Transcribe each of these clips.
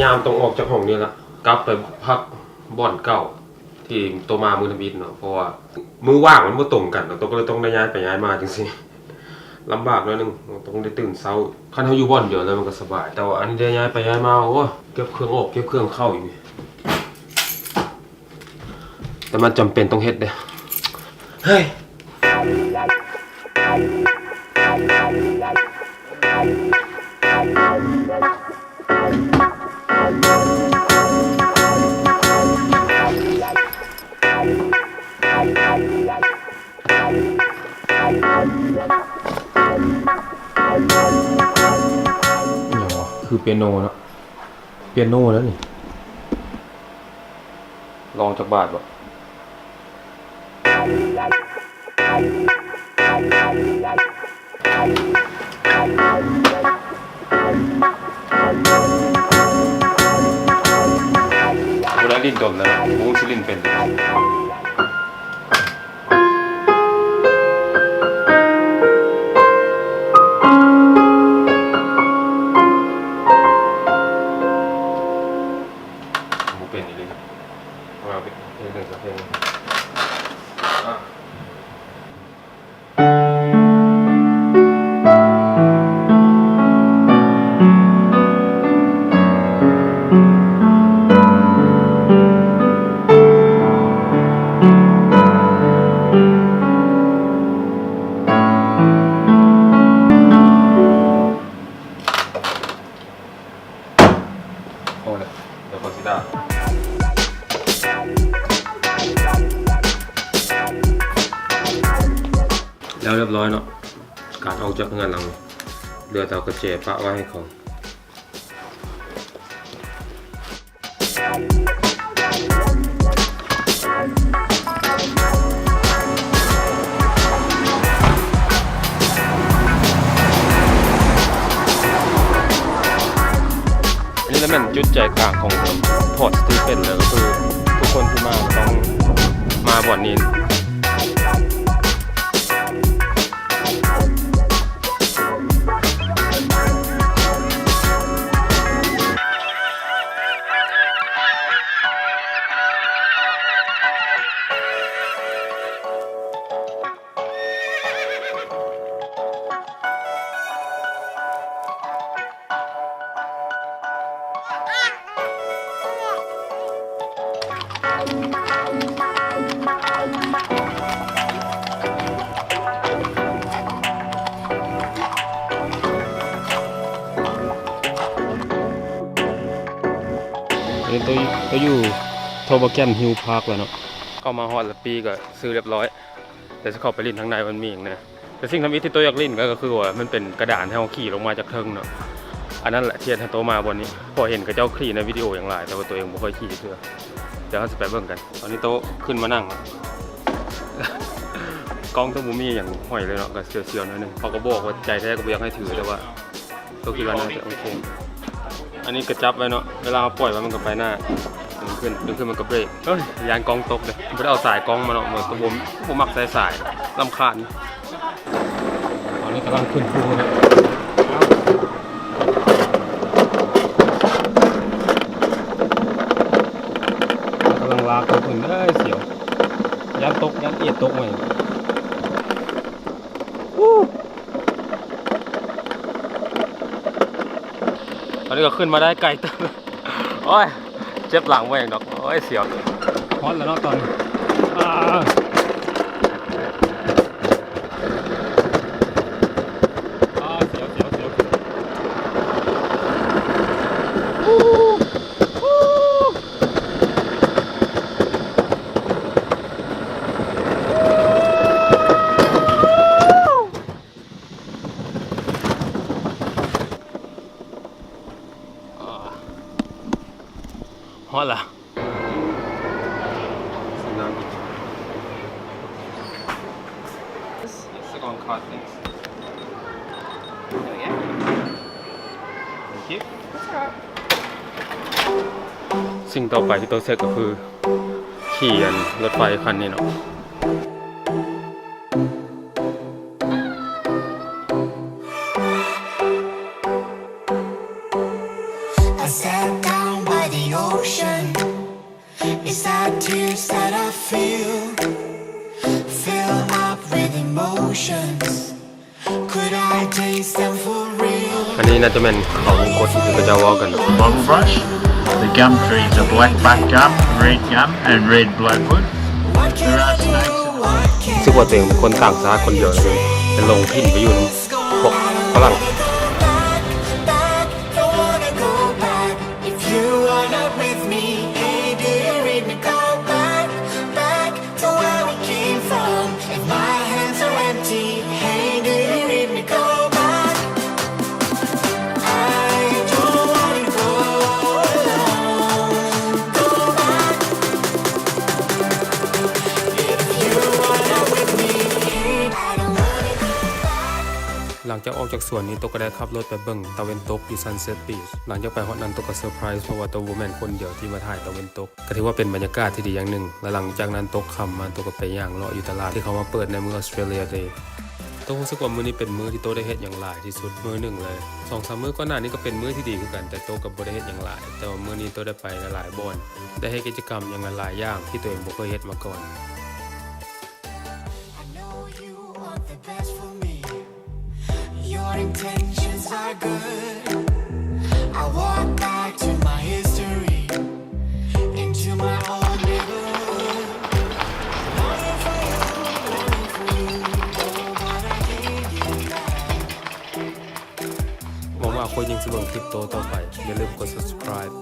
ຍາມຕ້ອງອອກຈາກຫ້ອງນີ້ລະ ກັບໄປພັກບ່ອນເກົ່າ ທີ່ໂຕມາມື້ທຳອິດເນາະ ເພາະວ່າມື້ວ່າງມັນບໍ່ຕົງກັນເນາະ ໂຕກໍເລີຍຕ້ອງໄດ້ຍ້າຍໄປຍ້າຍມາຈັ່ງຊີ້ ລຳບາກໜ້ອຍໜຶ່ງ ຕ້ອງໄດ້ຕື່ນເຊົ້າ. ຄັນເຮົາຢູ່ບ່ອນດຽວແລ້ວມັນກໍສະບາຍ ແຕ່ວ່າອັນໄດ້ຍ້າຍໄປຍ້າຍມາ ໂອ້ຍ ເກັບເຄື່ອງອອກເກັບເຄື່ອງເຂົ້າຢູ່ນີ້ ແຕ່ມັນຈຳເປັນຕ້ອງເຮັດເດ້ ເຮີ້ຍ. ຫຍັງວະ ຄືເປຍໂນເນາະ ເປຍໂນແລ້ວນີ້ ລອງຈັກບາດບໍ່? ບໍ່ໄດ້ຫຼິ້ນດົນແລ້ວເນາະ ບໍ່ຮູ້ຊິຫຼິ້ນເປັນ. ບໍ່ເປັນອີ່ຫຼີ ເອົາມາເພງໜຶ່ງ ເພງໜຶ່ງ ອາ. ພໍແລ້ວ ດຽວຂ້ອຍຊິດ່າ. ແລ້ວຮຽບຮ້ອຍເນາະ ການອອກຈາກເຮືອນຫຼັງນີ້ ເຫຼືອແຕ່ເອົາກະແຈປະໄວ້ໃຫ້ເຂົາ. ອັນນີ້ລະແມ່ນຈຸດໃຈກາງຂອງພອດສະຕີເຟນເລີຍ ກໍຄືທຸກຄົນທີ່ມາຕ້ອງມາບ່ອນນີ້. ອັນນີ້ໂຕ ໂຕຢູ່ Toboggan Hill Park ແລ້ວເນາະ ເຂົ້າມາຮອດລະປີກໍຊື້ຮຽບຮ້ອຍ ແຕ່ຊິເຂົ້າໄປຫຼິ້ນທາງໃນມັນມີຫຍັງແດ່. ແຕ່ສິ່ງທຳອິດທີ່ໂຕຢາກຫຼິ້ນກໍ ກໍຄືວ່າມັນເປັນກະດານທີ່ເຮົາຂີ່ລົງມາຈາກເທິງເນາະ ອັນນັ້ນແຫຼະທີ່ເຮັດໃຫ້ໂຕມາບ່ອນນີ້ ເພາະເຫັນເຂົາເຈົ້າຂີ່ໃນວິດີໂອຫຍັງຫຼາຍ ແຕ່ວ່າໂຕເອງບໍ່ຄ່ອຍຂີ່ເທື່ອ. ດຽວເຮົາຊິໄປເບິ່ງກັນ. ຕອນນີ້ໂຕຂຶ້ນມານັ່ງ ກ້ອງໂຕບໍ່ມີຫຍັງຫ້ອຍເລີຍເນາະ ກໍສຽວໆໜ້ອຍໜຶ່ງ. ເຂົາກໍບອກວ່າໃຈແທ້ກໍບໍ່ຢາກໃຫ້ຖື ແຕ່ວ່າ ໂຕຄິດວ່າໜ້າຈະໂອເຄ. ອັນນີ້ກະຈັບໄວ້ເນາະ ເວລາເຮົາປ່ອຍໄວ້ມັນກໍໄປໜ້າ ດຶງຂຶ້ນ ດຶງຂຶ້ນມັນກໍເບຣກ. ເອີຍ ຢ້ານກ້ອງຕົກເດ້ ບໍ່ໄດ້ເອົາສາຍກ້ອງມາເນາະ ບໍ່ ບໍ່ ບໍ່ມັກໃສ່ສາຍ ລຳຄານ. ຕອນນີ້ກຳລັງຂຶ້ນພູເນາະ ກຳລັງລາກຂຶ້ນ ເອີຍ ສຽວ ຢ້ານຕົກ ຢ້ານເອດຕົກໃໝ່. ຕອນນີ້ກໍຂຶ້ນມາໄດ້ໄກເຕີບ. ໂອ້ຍ ເຈັບຫຼັງບໍ່ຫຍັງດອກ. ໂອ້ຍ ສຽວ. ຮອດແລ້ວເນາະຕອນນີ້. ອາ ອາ ສຽວ ສຽວ ສຽວ. ຮອດລະ. Let's go and cut things. There we go. Thank you. That's all right. ສິ່ງຕໍ່ໄປທີ່ໂຕເຊັກກໍຄື ຂີ່ອັນລົດໄຟຄັນນີ້ເນາະ. I sat down Sad tears that I feel fill up with emotions. Could I taste them for real? ອັນນີ້ໜ້າຈະແມ່ນເຂົາວົງກົດທີ່ເຂົາເຈົ້າເວົ້າກັນ. Bottle brush, the gum trees are blackback gum, red gum, and red bloodwood. There are snakes in the ຮູ້ສຶກວ່າຕົວເອງເປັນຄົນຕ່າງຊາດຄົນດຽວ ໄປຫຼົງຖິ່ນໄປຢູ່ນຳພວກຝຣັ່ງ. If you are not with me, hey, do you read me? Go back, back to where we came from. If my hands are empty, hey, do you read me? Go back. I don't wanna go alone. Go back. If you are not with me, hey, I don't wanna go back. ຫຼັງຈາກອອກຈາກສວນນີ້ ໂຕກໍໄດ້ຂັບລົດໄປເບິ່ງຕາເວັນຕົກຢູ່ Sunset Beach. ຫຼັງຈາກໄປຮອດນັ້ນ ໂຕກໍເຊີໄພຣສ໌ ເພາະວ່າໂຕບໍ່ແມ່ນຄົນດຽວທີ່ມາຖ່າຍຕາເວັນຕົກ. ກໍຖືວ່າເປັນບັນຍາກາດທີ່ດີຢ່າງໜຶ່ງ ແລະ ຫຼັງຈາກນັ້ນຕົກຄ່ຳມາ ໂຕກໍໄປຍ່າງເລາະຢູ່ຕະຫຼາດທີ່ເຂົາມາເປີດໃນເມືອງອອສເຕຣເລັຍເດ. ໂຕຮູ້ສຶກວ່າມື້ນີ້ເປັນມື້ທີ່ໂຕໄດ້ເຮັດຫຍັງຫຼາຍທີ່ສຸດມື້ໜຶ່ງເລີຍ. ສອງສາມມື້ກ່ອນໜ້ານີ້ກໍເປັນມື້ທີ່ດີຄືກັນ ແຕ່ໂຕກໍບໍ່ໄດ້ເຮັດຫຍັງຫຼາຍ. ແຕ່ວ່າມື້ນີ້ໂຕໄດ້ໄປຫຼາຍໆບ່ອນ ໄດ້ເຮັດກິດຈະກຳຫຍັງຫຼາຍໆຢ່າງທີ່ໂຕເອງບໍ່ເຄີຍເຮັດມາກ່ອນ. I know you want the best for me. Your intentions are good. I walk back to my history, into my old neighborhood. Longing for you, longing for you, oh, but I can't get back. ຫວັງວ່າຄົນຍັງຊິເບິ່ງຄລິບໂຕຕໍ່ໄປ. ຢ່າລືມກົດ subscribe.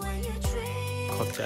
ຂອບໃຈ.